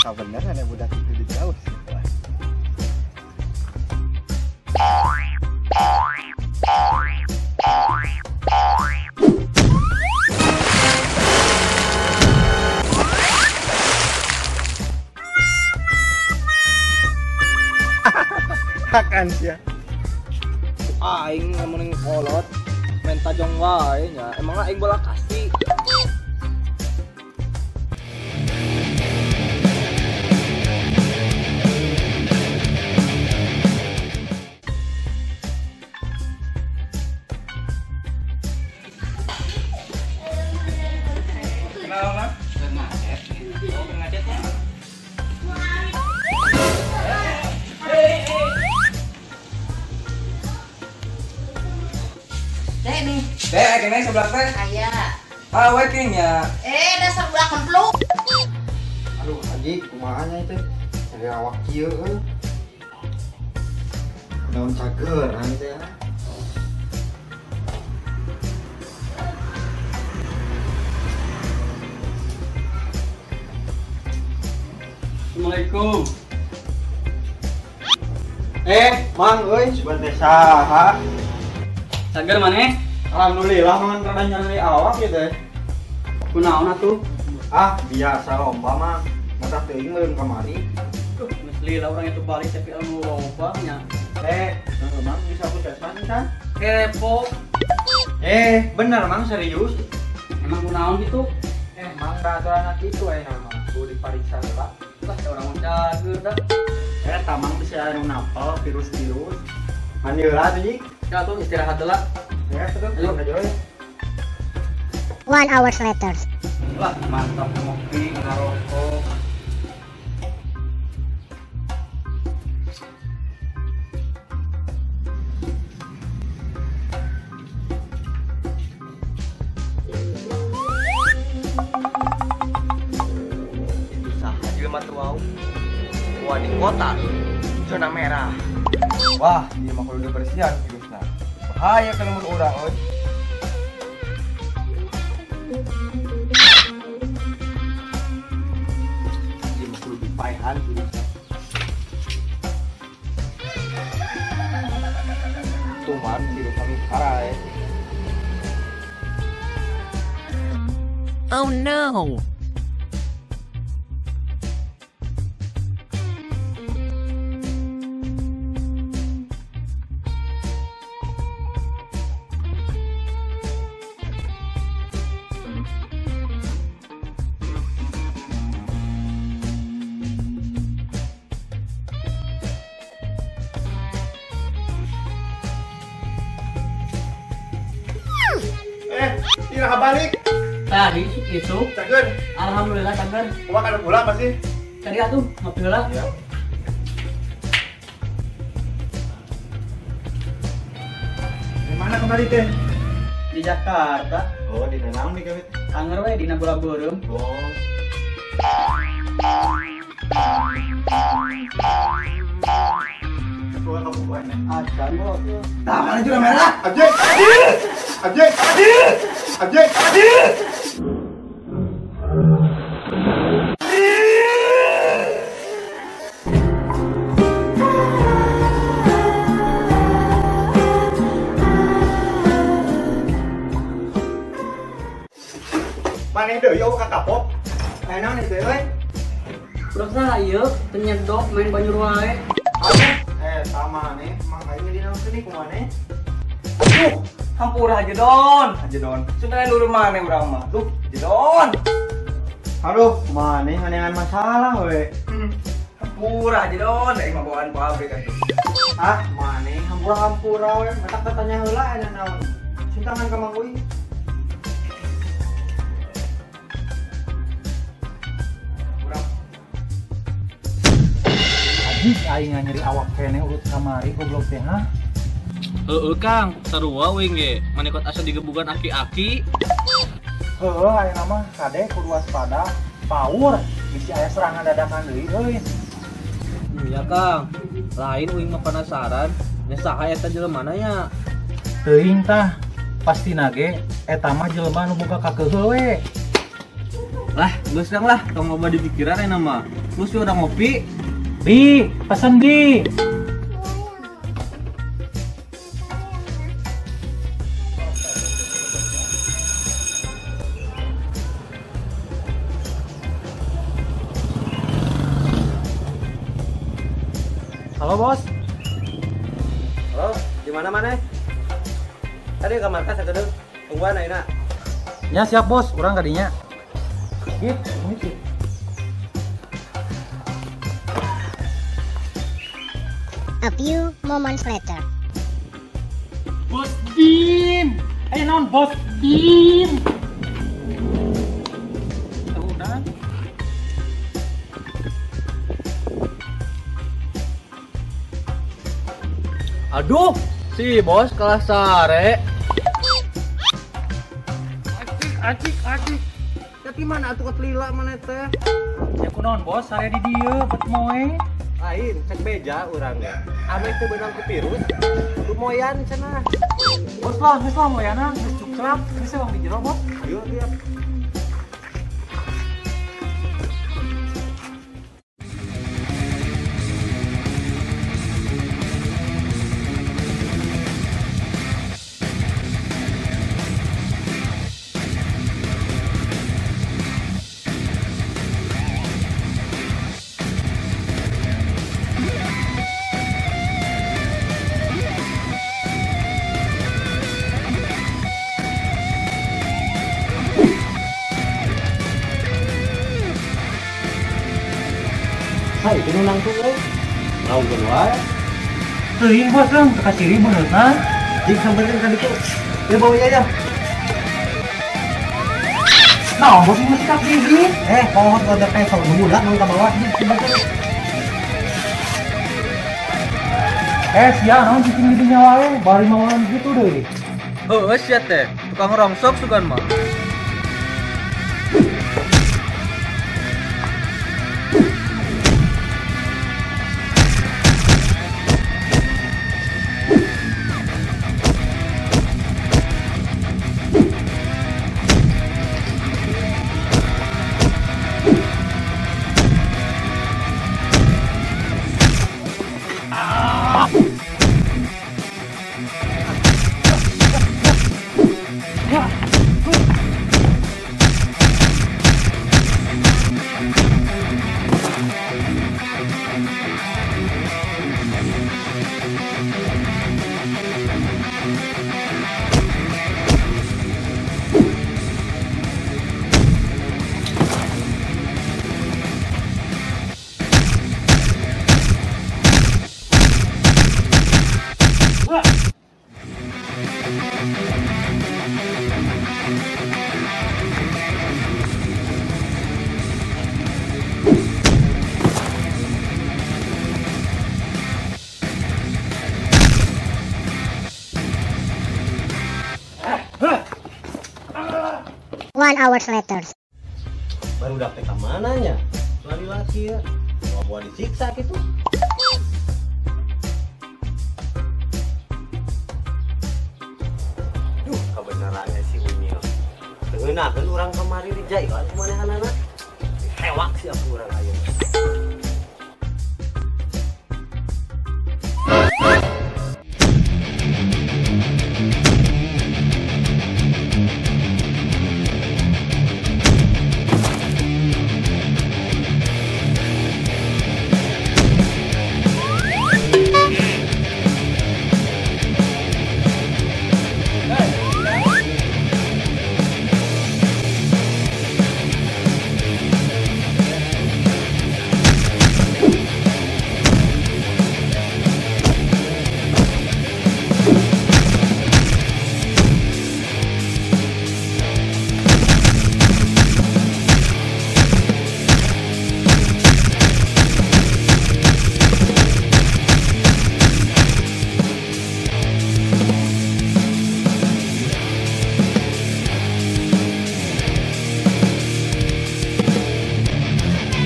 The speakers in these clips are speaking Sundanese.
Kabeneran ya budak itu di jauh sih. Hakan sia. Aing lamun kolot main tajong wae nya. Emangna aing bola kasih. Kenal lah? Ngacet. Oh, ngacetnya. Teh nih. Teh, kene sebelah teh. Aya. Ah, we nya. Dasar budak kemplung. Aduh, Haji, kumaha nya itu? Dari awak kieu euy. Daun cageran teh. Assalamualaikum. Mang euy, sugan teh saha? Cager maneh? Alhamdulillah mangan rada nyeri awak ieu teh. Kunaon atuh? Ah, biasa lomba mah. Mata teuing meureun kamari. Duh, geus lila urang itu balik tapi anu loba nya. Mang bisa putesan kan? Kepo. Bener Mang serius. Emang kunaon gitu? Mang da aturan kitu aya mah. Kudu dipariksa heula. Lah urang mah cager dah. Tamang bisa anu napal virus-virus. Mandi heula tuh, Ji. Ya tuh istirahat heula. Ya, tuh. Ayo. 1 hour later. Lah, mantap ngopi, ngarokok. Itu saha jelema teu wau. Wah di kota, zona merah. Wah, dia mah kudu dibersihan virusna. Bahaya kalau mun urang euy. Dia mah kudu dipaehan virusna. Tuman virus kami parah. Oh no. Iraha balik. Tadi itu. Cager. Alhamdulillah cager. Kumaha kada pulang masih? Tadi atuh ngopi heula. Ya. Di mana kemarin teh? Di Jakarta. Oh, di naon di kawit? Anger we dina bola beureum. Oh. Acan kok. Tah mana jurang merah? Anjing. Anjing. Anjing. Anjing. Maneh deui eueuh ka kapok. Aya naon ieu euy? Udah salah ieu, teu nyedok main banjur wae. Sama nih, mang aing di naon sini kumaha? Aduh, hampura aja don. Aja don. Sudah luru maneh urang mah. Tuh, jedon. Aduh, maneh nganeangan masalah we. Hampura aja don, aing mah bawaan pabrik atuh. Ah, maneh hampura-hampura we, matak tatanya heula aya naon. Cintangan ka Mang Uy. Aing nyeri awak kene urut kamari goblok teh ha. Heeh Kang, sarua we ge, maneh kot asa digebugan aki-aki. Heeh, ayeuna mah kade kudu waspada, power bisi aya serangan dadakan deui euy. Iya Kang, lain uing mah penasaran, nya saha eta jelema nya? Teuing tah, pastina ge eta mah jelema nu boga kakeuheul we. Lah, geus lah, tong loba di pikiran ayeuna mah. Geus urang ngopi. Bi, pesen bi. Halo bos. Halo, di mana mana? Tadi ke markas sakedeung. Tungguan ayeuna. Ya siap bos, urang kadinya. Git, ini sih. A few moments later. Bos Dim, ayo naon Bos Dim. Udah. Aduh, si bos kalah sare. Acik, acik, acik. Tapi mana atuh ketelila mana teh? Ya kunaon bos, sare di dieu bet moe. Lain, cek beja urang ge. Ame teu beunang ku virus, lumayan cenah. Bos lah, geus lah moyana, geus cukrap, geus bang di jero bos. Ayo tiap. Hai, kudu nangtung euy. Laungkeun wae. Teuing bos leung teu kaciri beungeutna. Jing sampeurkeun ka ditu. Ya bawa aja. Nah, bos ini sikap gigi. Pohon ada peso nu budak nang ka bawah jing sampeurkeun. Sia naon cicing di dinya wae, bari mawalan gitu deui. Heueuh sia teh, tukang rongsok sugan mah. One hour later. Baru dapet ke mananya? Lari-lari ya. Bawa disiksa gitu. Duh, kebenarannya si Unyil. Tengenakeun urang kamari dijailan kumanehanana. Hewak sih aku urang ayeuna.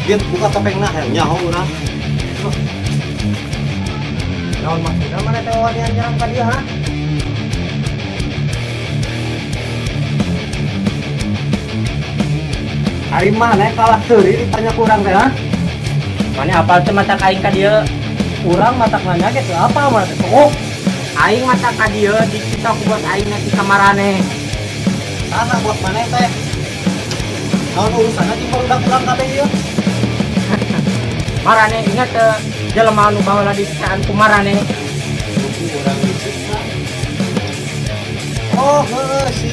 Git, buka topengna hayang nyaho urang. Naon maksudna maneh teh wanian nyerang ka dieu ha? Ari maneh kalah seuri ditanya ku urang teh ha? Maneh apal teu matak aing ka dieu? Urang matak nanya ge teu apa maneh teh. Oh, aing matak ka dieu disiksa ku bos aing na ka maraneh. Saha bos maneh teh? Naon urusanna jeung barudak urang kabeh ieu? Maraneh ingat teu jelema anu baheula disiksaan ku maraneh? Urang disiksa. Oh, heueuh si